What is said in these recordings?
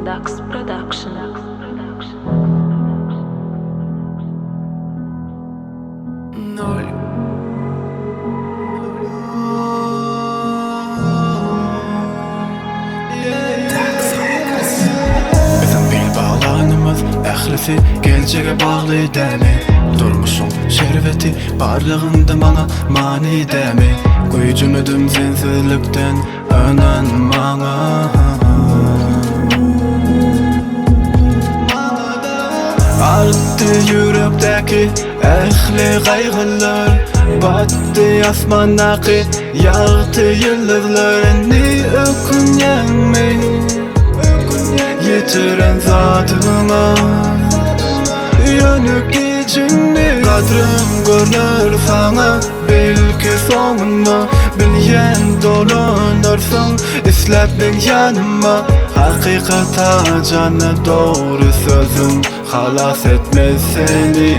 Dax Production. Nol. Biziň bil baglanymyz ählisi geljege bagly dämi? Durmuşyň şerbeti barlygynda maňa many dämi? Güýjümedim sensizlikden ynan maňa. Artdy ýürekdäki ähli gaýgylar Batdy asmandaky ýagty ýyldyzlar Indi ökünýäňmi ýitiren zadyňa Ýöne giç indi gadrym görner saňa Belki soňunda bilýän dolanarsyň Isläp meň ýanyma Hakykata jana dogry sözüň Halas etmez seni.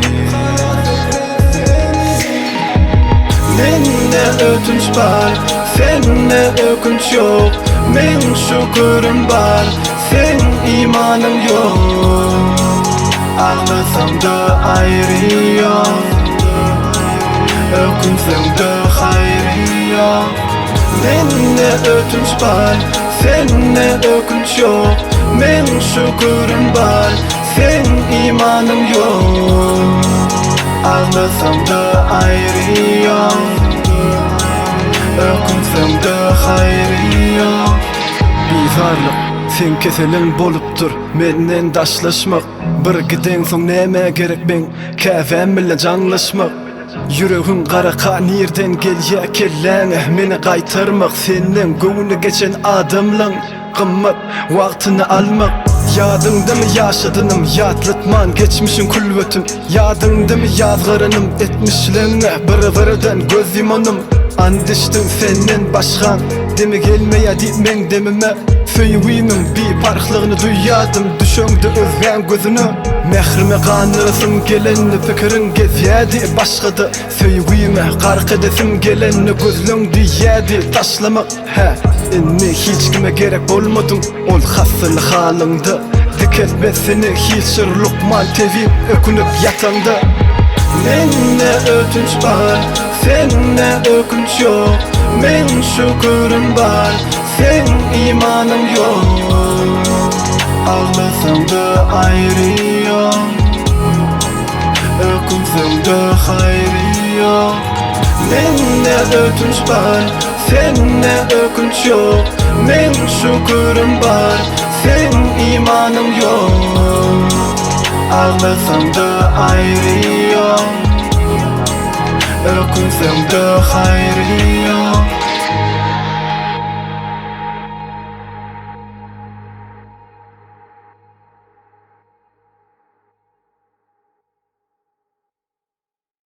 Mende ötünç bar, sende ökünç ýok Meň şükürim bar, seň imanyň ýok Aglasaňda aýry ýok Ökünseňde haýry ýok Mende ötünç bar, sende ökünç ýok Meň şükürim bar, seň imanyň ýok Aglasaňda aýry ýok Ökünseňde haýry ýok Bizarlyk seň keseliň bolupdyr Menden daşlaşmak Bir gideňsoň nämä gerek meň Käbäm bilen jaňlaşmak Ýüregiň garaka nirden gelýä kelläňe Meni gaýtarmak senden göwni geçen adamlaň Gymmat wagtyny almak Ýadyňdamy ýaşadynym ýatlatman geçmişiň külbetin Ýadyňdamy ýazgaranym etmişleňňe bir birden göz ýumanym Ant içdim senden başgaň demi gelmeýä diýip meň demime Söýgimiň biparhlygyny duýýadym düşeňde özgäň gözüne Mährime gandyrasym gelenini pikiriň gezýädi başgada Söýgime gark edesim gelenini gözleň diýýädi taşlamak Hä, indi hiç kime gerek bolmadyň ol hassaly halyňda Dikeltmez seni hiç bir lukman tebip ökünip ýataňda Mende ötünç bar, sende ökünç ýok Meň şükürim bar, seň imanyň ýok Aglasaňda aýry ýok Ökünseňde haýry ýok Mende ötünç bar, sende ökünç ýok Meň şükürim bar, seň imanyň ýok Aglasaňda aýry ýok Ökünseňde haýry.